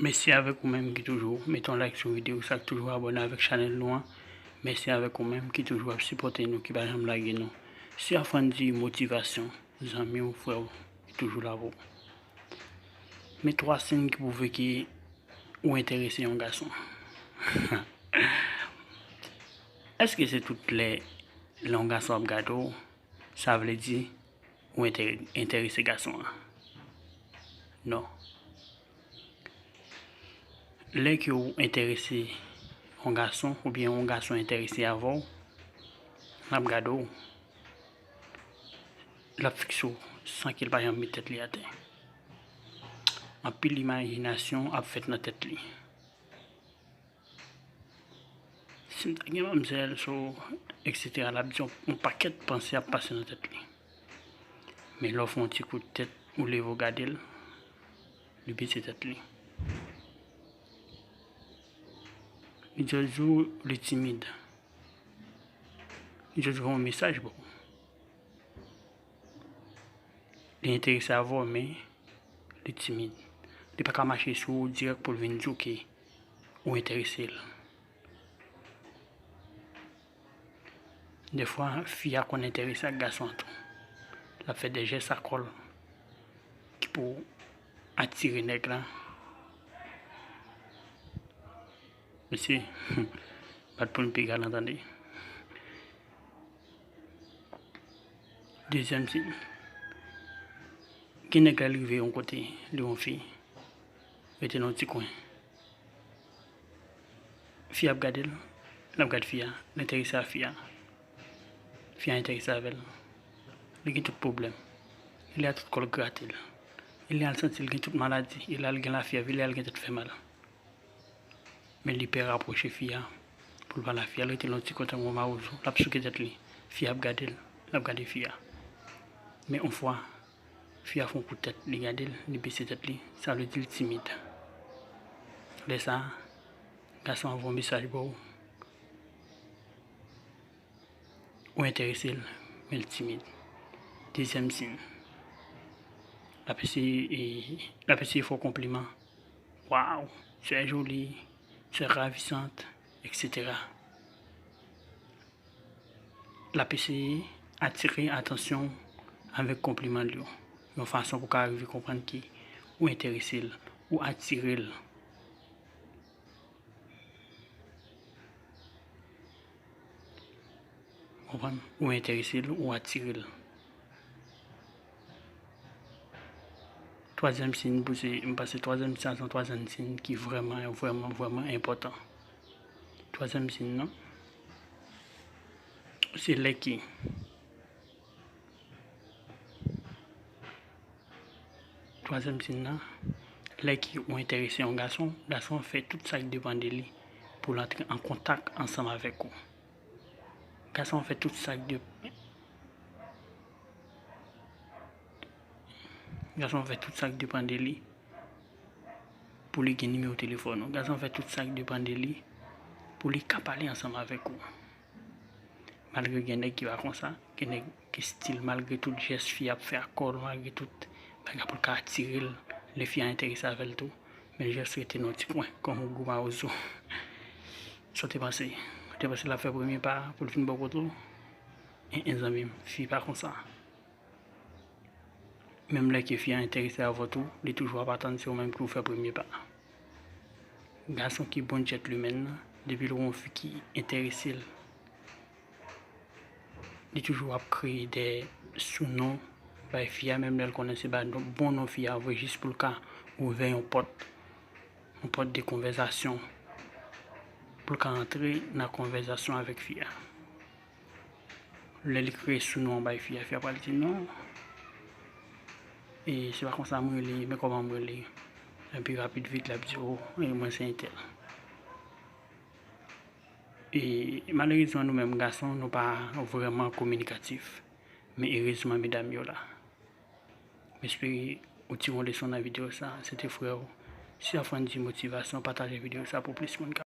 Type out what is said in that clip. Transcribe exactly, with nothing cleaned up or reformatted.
Mèsi avèk ou menm ki toujou mete yon like sou videyo, sa k toujou abòne avèk chanèl nou an. Mèsi avèk ou menm ki toujou ap sipòte nou, ki pa janm lage nou. Se Afrandy Motivasyon, zanmi w, frè w, ki toujou la pou ou. Men twa siy ki pwouve ke ou enterese yon gason. Èske se tout lè, lè yon gason ap gade w, sa vle di ou enterese gason an? Non. Lè ke ou enterese yon gason oubyen yon gason enterese avè w, l ap gade w, l ap fikse w san ke l pa janm met tèt li atè. Anpil imajinasyon ap fèt nan tèt li. Si m ta gen manmzèl, so, etsetera, l ap di yon, yon pakèt panse ap pase nan tèt li. Men lè w fè yon ti kout tèt, ou leve w gade l, li bese tèt li. Li di w li timid. Li di w yon mesaj, bon. Li enterese avè w, men li timid. Li pa ka mache sou ou dirèk pou l vin di w ke ou enterese l. Defwa, fi a konn enterese ak gason an tou. L ap fè de jès ak kò l ki pou atire nèg la. Mesye, bat pou n piga lan, tande. Dezyèm siy. Gen nèg la, l rive yon kote, li yon fi, rete nan yon ti kwen. Fi a ap gade l, l ap gade fi a, l enterese a fi a. Fi a enterese avè l. Li gen tout pwoblèm. Li a tout kò l grate l. Li a l santi l gen tout maladi. Li a l gen lafyèv. Li a l gen tèt fè mal. Men li pè rapwoche fi a pou l pale a fi a. L rete nan ti kwen tankou mawozo. L ap souke tèt li. Fi a ap gade l. L ap gade fi a. Men yon fwa, fi a fè yon kout tèt, li gade l, li bese tèt li. Sa vle di l timid. Lè sa a, gason an voye yon mesaj ba w. Ou enterese l, men l timid. Dezyèm siy. L ap eseye, l ap eseye fè w konpliman. Waw, tu es jolie, tu es ravissante, etsetera. L ap eseye atire atansyon w avèk konpliman l yo, yon fason pou w ka rive konprann ke ou enterese l, ou atire l. Konprann? Ou enterese l, ou atire l. Twazyèm siy, m poze, m pase twazyèm siy, sa se yon twazyèm siy ki vrèman, vrèman, vrèman enpòtan. Twazyèm siy nan, se lè ki Twazyèm siy nan, lè ke ou enterese yon gason, gason an fè tout sa k depann de li pou l antre an kontak ansanm avèk ou. Gason an fè tout sa k de-, gason an fè tout sa k depann de li pou li gen nimewo telefòn ou. Gason an fè tout sa k depann de li pou li ka pale ansanm avèk ou. Malgre gen nèg ki pa konsa, gen nèg ki stil, malgre tout jès fi a ap fè ak kò l, malgre tout bagay pou l ka atire l, lè fi a enterese avè l tou, men l jès rete nan yon ti kwen, kòm yon gwo mawozo. Sa w te panse? Ou te panse l ap fè premye pa a pou l vin bò kote w? En, en, zanmi m, fi pa konsa. Menm lè ke fi a enterese avè w tou, li toujou ap atann se ou menm ki pou fè premye pa. Gason ki bon djètlimenn nan, depi l wè yon fi ki enterese l, li toujou ap kreye de sounon bay fi a, menm lè l konnen se pa bon non fi a vre, jis pou l ka ouvè yon pòt, yon pòt de konvèsasyon, pou l ka antre nan konvèsasyon avèk fi a. Lè li kreye sounon an bay fi a, fi a pral di non. E se pa konsa m rele, men kòman m rele. Epi rapid vit, l ap di, o, e mwen se entèl. E malerezman, nou menm gason, nou pa vrèman kominikatif. Men erezman, medam yo la. M espere ou tire yon leson nan videyo sa. Se te frè w, Sir Frandy Motivasyon. Pataje videyo sa pou plis moun ka